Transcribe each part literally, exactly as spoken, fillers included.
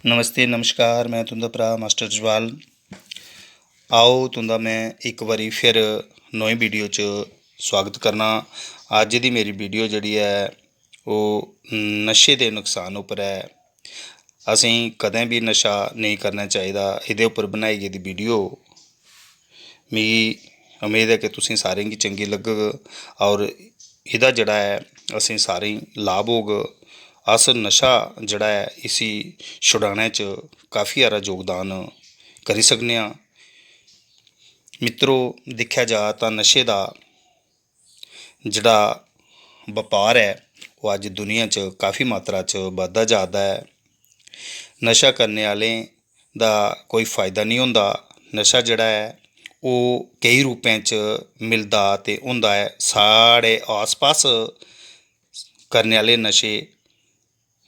नमस्ते, नमस्कार, में तुं'दा भ्राऽ मास्टर जवाल। आओ, तुं'दा में इक बारी फिर नमीं वीडियो च सुआगत करना। अज्ज दी मेरी वीडियो जेह्ड़ी ऐ, ओह् नशे दे नुकसान उप्पर ऐ। असेंगी कदें बी नशा नेईं करना चाहिदा। एह्दे उप्पर बनाई गेदी वीडियो मिगी उम्मीद ऐ कि तुसें सारें गी चंगी लग्गग और एह्दा जेह्ड़ा ऐ, असें सारें गी लाभ होग। अस नशा जेह्ड़ा ऐ, इसी छुड़ाने च काफ़ी हारा योगदान करी सकने आं। मित्रो, दिक्खेआ जा तां नशे दा जेह्ड़ा बपार ऐ, ओह् अज्ज दुनिया च काफ़ी मात्रा च बधदा जा दा ऐ। नशा करने आह्लें दा कोई फ़ायदा निं होंदा। नशा जेह्ड़ा ऐ, ओह् केई रूपें च मिलदा ते होंदा ऐ। साढ़े आस-पास करने आह्ले नशे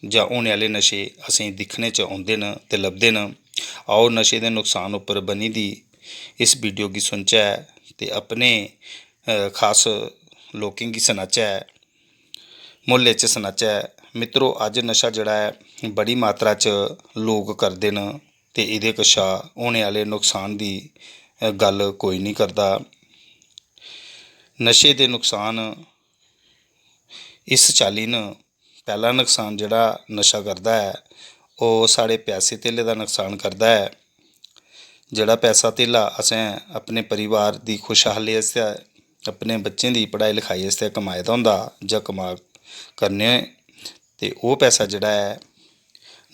जां होने आह्ले नशे असेंगी दिक्खने च औंदे न ते लभदे न। आओ, नशे दे नुकसान उप्पर बनी दी इस वीडियो गी सुनचै ते अपने, अ, खास लोकें गी सनाचै, म्हल्ले च सनाचै। मित्रो, अज्ज नशा जेह्ड़ा ऐ, बड़ी मात्रा च लोक करदे न ते एह्दे कशा होने आह्ले नुकसान दी, अ, गल्ल कोई निं करदा। नशे दे नुकसान इस चाल्ली न। पैह्ला नुकसान जेह्ड़ा नशा करदा ऐ, ओह् साढ़े पैसे धेल्ले दा नुकसान करदा ऐ। जेह्ड़ा पैसा धेल्ला असें अपने परिवार दी खुशहाली आस्तै, अपने बच्चें दी पढ़ाई लखाई आस्तै कमाए दा होंदा जां कमा करने, ते ओह् पैसा जेह्ड़ा ऐ,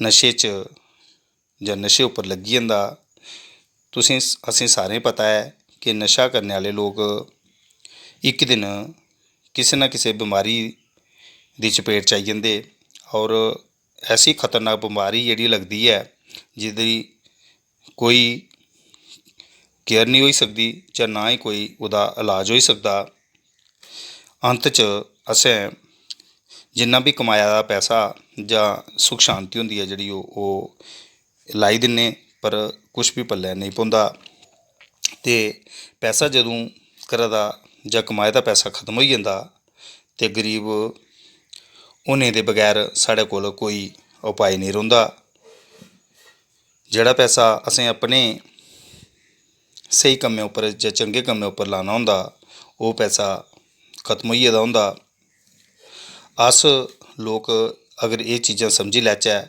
नशे च जां नशे उप्पर लग्गी जंदा। तुसें, असें सारें गी पता ऐ कि नशा करने आह्ले लोक इक दिन किसे ना किसे बमारी दी चपेट च आई जंदे, और ऐसी खतरनाक बमारी जेह्ड़ी लगदी ऐ, जेह्दी कोई केयर निं होई सकदी जां ना ही कोई ओह्दा इलाज होई सकदा। अंत च असें जिन्ना बी कमाया दा पैसा जां सुख शांति होंदी ऐ जेह्ड़ी, ओह्, ओह् लाई दिन्ने, पर कुछ बी पल्लै नेईं पौंदा। ते पैसा जदूं घरा दा जां कमाए दा पैसा खत्म होई जंदा, ते गरीब होने दे बगैर साढ़े कोल कोई उपाय नेईं रौंह्दा। जेह्ड़ा पैसा असें अपने स्हेई कम्में उप्पर जां चंगे कम्में उप्पर लाना होंदा, ओह् पैसा खत्म होई गेदा होंदा। अस लोक अगर एह् चीज़ां समझी लैचै,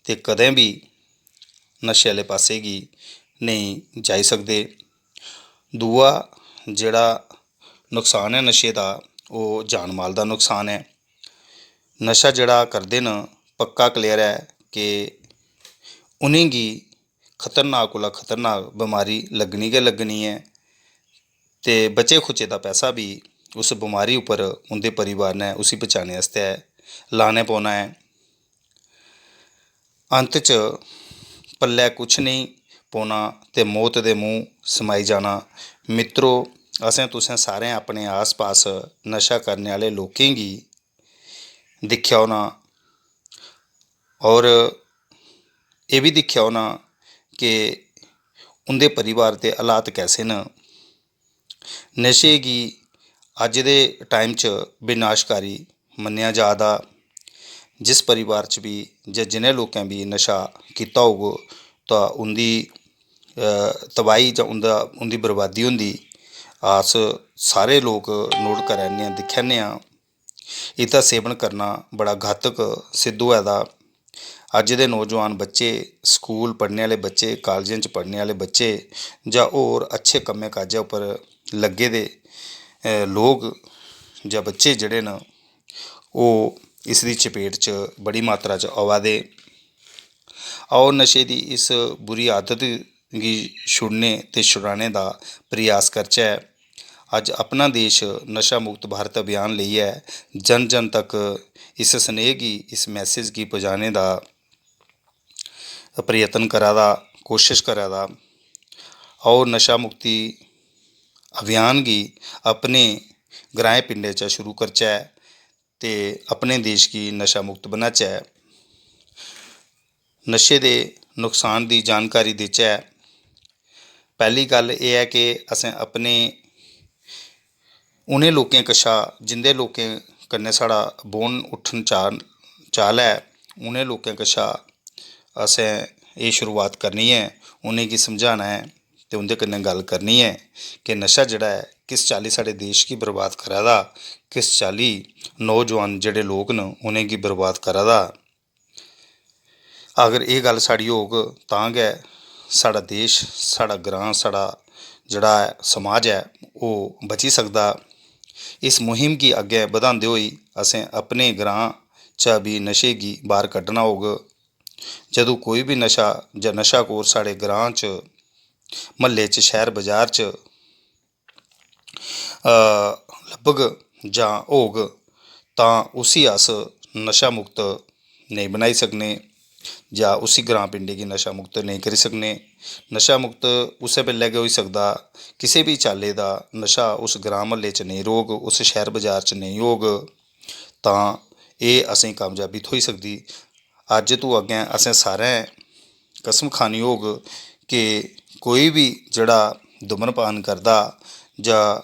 ते कदें बी नशे आह्ले पासै गी नेईं जाई सकदे। दूआ जेह्ड़ा नुकसान ऐ नशे दा, ओह् जान माल दा नुकसान ऐ। नशा जेह्ड़ा करदे न, पक्का क्लियर ऐ कि उ'नेंगी खतरनाक कोला खतरनाक बमारी लग्गनी गै लग्गनी ऐ, ते बचे खुचे दा पैसा बी उस बमारी उप्पर उं'दे परिवार ने उसी बचाने आस्तै लाने पौना ऐ। अंत च पल्लै कुछ नेईं पौना ते मौत दे मूंह् समाई जाना। मित्रो, असें तुसें सारें अपने आस-पास नशा करने आह्ले लोकें गी दिक्खेआ होना, और एह् बी दिक्खेआ होना कि उं'दे परिवार दे हालात कैसे न। नशे गी अज्ज दे टाइम च विनाशकारी मन्नेआ जा दा। जिस परिवार च बी जां जि'नें लोकें बी नशा कीता होग, तां उं'दी, अ, तबाही जां उं'दा, उं'दी बर्बादी होंदी। अस सारे लोक नोट करा ने आं, दिक्खा ने आं। एह्दा सेवन करना बड़ा घातक सिद्ध होआ दा। अज्ज दे नौजवान बच्चे, स्कूल पढ़ने आह्ले बच्चे, कालजें च पढ़ने आह्ले बच्चे जां होर अच्छे कम्मै काजै उप्पर लग्गे दे, अ, लोक जां बच्चे जेह्ड़े न, ओह् इसदी चपेट च बड़ी मात्रा च आवा दे। आओ, नशे दी इस बुरी आदत गी छुड़ने ते छुड़ाने दा प्रयास करचै। अज्ज अपना देश नशा मुक्त भारत अभियान लेइयै जन जन तक इस स्नेह गी, इस मैसेज गी पजाने दा प्रयत्न करा दा, कोशश करा दा। आओ, नशा मुक्ति अभियान गी अपने ग्राएं पिंडें चा शुरू करचै ते अपने देश गी नशा मुक्त बनाचै। नशे दे नुकसान दी जानकारी देचै। पैह्ली गल्ल एह् ऐ कि असें अपने उ'नें लोकें कशा, जिं'दे लोकें कन्नै साढ़ा बौह्न उट्ठन चाल, चाल ऐ, उ'नें लोकें कशा असें एह् शुरुआत करनी ऐ, उ'नेंगी समझाना ऐ ते उं'दे कन्नै गल्ल करनी ऐ कि नशा जेह्ड़ा ऐ, किस चाल्ली साढ़े देश गी बर्बाद करा दा, किस चाल्ली नौजवान जेह्ड़े लोक न, उ'नेंगी बर्बाद करा दा। अगर एह् गल्ल साढ़ी होग, तां गै साढ़ा देश, साढ़ा ग्रांऽ, साढ़ा जेह्ड़ा ऐ, समाज ऐ, ओह् बची सकदा। इस मुहिम गी अग्गें बधांदे होई असें अपने ग्रांऽ चा बी नशे गी बाह्र कड्ढना होग। जदूं कोई बी नशा जां नशाखोर साढ़े ग्रांऽ च, म्हल्ले च, शैह्र बजार च, अ, लब्भग जां होग, तां उसी अस नशा मुक्त नेईं बनाई सकने जां उसी ग्रांऽ पिंडे गी नशा मुक्त नेईं करी सकने। नशा मुक्त उस्सै बेल्लै गै होई सकदा, किसै बी चाल्ले दा नशा उस ग्रांऽ म्हल्ले च नेईं रौह्ग, उस शैह्र बजार च नेईं होग, तां एह् असेंगी कामयाबी थ्होई सकदी। अज्ज तों अग्गें असें सारें कसम खानी होग कि कोई बी जेह्ड़ा धूम्रपान करदा जां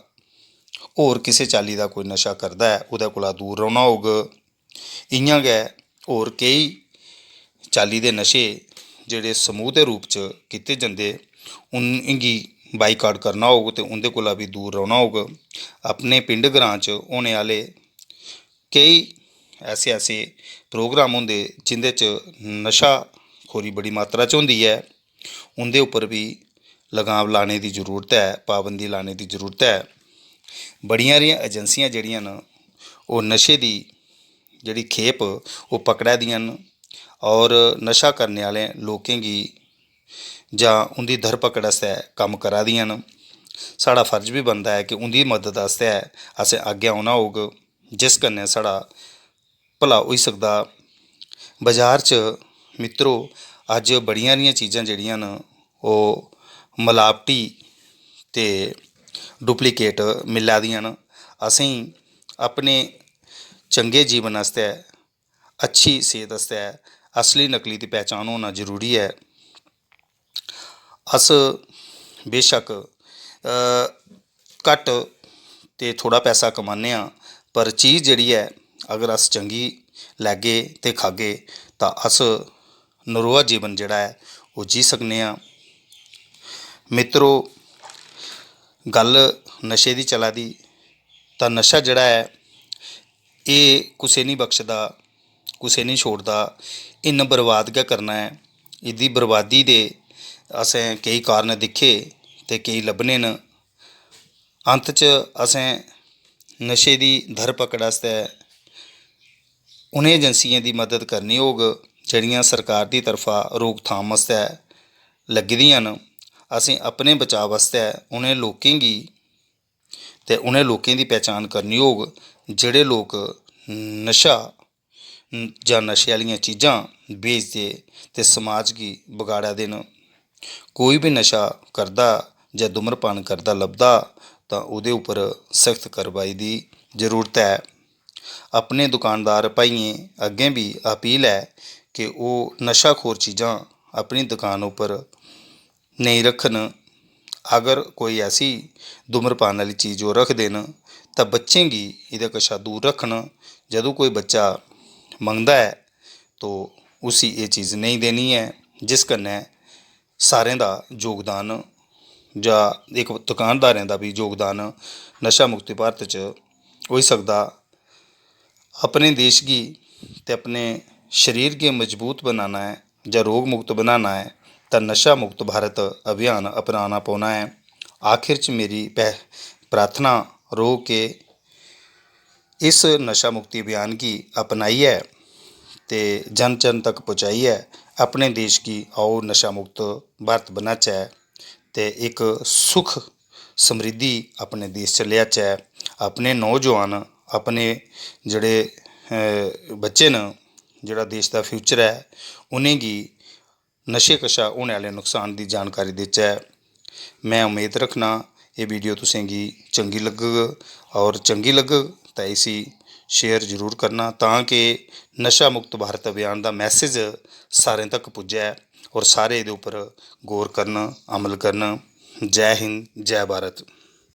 होर किसै चाल्ली दा कोई नशा करदा ऐ, ओह्दे कोला दूर रौह्ना होग। इ'यां गै होर केई चाल्ली दे नशे जेह्ड़े समूह दे रूप च कीते जंदे, उ'नेंगी बाईकाट करना होग ते उं'दे कोला बी दूर रौह्ना होग। अपने पिंड ग्रांऽ च होने आह्ले केई ऐसे ऐसे प्रोग्राम होंदे जिं'दे च नशाखोरी बड़ी मात्रा च होंदी ऐ, उं'दे उप्पर बी लगाम लाने दी जरूरत ऐ, पाबंदी लाने दी जरूरत ऐ। बड़ियां हारियां एजेंसियां जेह्ड़ियां न, ओह् नशे दी जेह्ड़ी खेप, ओह् पकड़ा दियां न और नशा करने आह्ले लोकें गी जां उं'दी धरपकड़ आस्तै कम्म करा दियां न। साढ़ा फर्ज बी बनदा ऐ कि उं'दी मदद आस्तै असें अग्गें औना होग, जिस कन्नै साढ़ा भला होई सकदा। बजार च, मित्रो, अज्ज बड़ियां हारियां चीजां जेह्ड़ियां न, ओह् मलावटी ते डुप्लीकेट मिला दियां न। असेंगी अपने चंगे जीवन आस्तै, अच्छी सेह्त आस्तै असली नकली दी पैह्चान होना जरूरी ऐ। अस बेशक्क, अ, घट्ट ते थोह्ड़ा पैसा कमाने आं, पर चीज जेह्ड़ी ऐ, अगर अस चंगी लैगे ते खागे, तां अस नरोआ जीवन जेह्ड़ा ऐ, ओह् जी सकने आं। मित्रो, गल्ल नशे दी चला दी, तां नशा जेह्ड़ा ऐ, एह् कुसै निं बख्शदा, कुसै निं छोड़दा, इन्न बर्बाद गै करना ऐ। एह्दी बर्बादी दे असें केई कारण दिक्खे ते केई लब्भने न। अंत च असें नशे दी धर पकड़ आस्तै उ'नें एजेंसियें दी मदद करनी होग, जेह्ड़ियां सरकार दी तरफा रोकथाम आस्तै लग्गी दियां न। असें अपने बचाव आस्तै उ'नें लोकें गी ते उ'नें लोकें दी पैह्चान करनी होग, जेह्ड़े लोक नशा जां नशे आह्लियां चीजां बेचदे ते समाज गी बगाड़ा दे न। कोई बी नशा करदा जां धूम्रपान करदा लभदा, तां ओह्दे उप्पर सख्त कार्रवाई दी जरूरत ऐ। अपने दुकानदार भाइयें अग्गें बी अपील ऐ कि ओह् नशाखोर चीजां अपनी दुकान उप्पर नेईं रक्खन। अगर कोई ऐसी धूम्रपान आह्ली चीज ओह् रखदे न, तां बच्चें गी एह्दे कशा दूर रक्खन। जदूं कोई बच्चा मंगदा ऐ, तो उसी एह् चीज नेईं देनी ऐ, जिस कन्नै सारें दा जोगदान जां इक दुकानदारें दा बी जोगदान नशा मुक्ति भारत च होई सकदा। अपने देश गी ते अपने शरीर गी मजबूत बनाना ऐ जां रोग मुक्त बनाना ऐ, तां नशा मुक्त भारत अभियान अपनाना पौना ऐ। आखिर च मेरी पै-, प्रार्थना रौह् के इस नशा मुक्ति अभियान गी अपनाइयै ते जन जन तक पहुँचाइयै अपने देश गी आओ नशा मुक्त भारत बनाचै ते इक सुख समृद्धि अपने देश च लेआचै। अपने नौजवान, अपने जेह्ड़े, अ, बच्चे न, जेह्ड़ा देश दा future ऐ, उ'नेंगी नशे कशा होने आह्ले नुकसान दी जानकारी देचै। में उम्मीद रक्खना एह् video तुसें गी चंगी लग्गग, और चंगी लग्गग तां इसी share जरूर करना, तां कि नशा मुक्त भारत अभियान दा message सारें तक पुज्जै और सारे एह्दे उप्पर गौर करन, अमल करन। जै हिंद, जै भारत।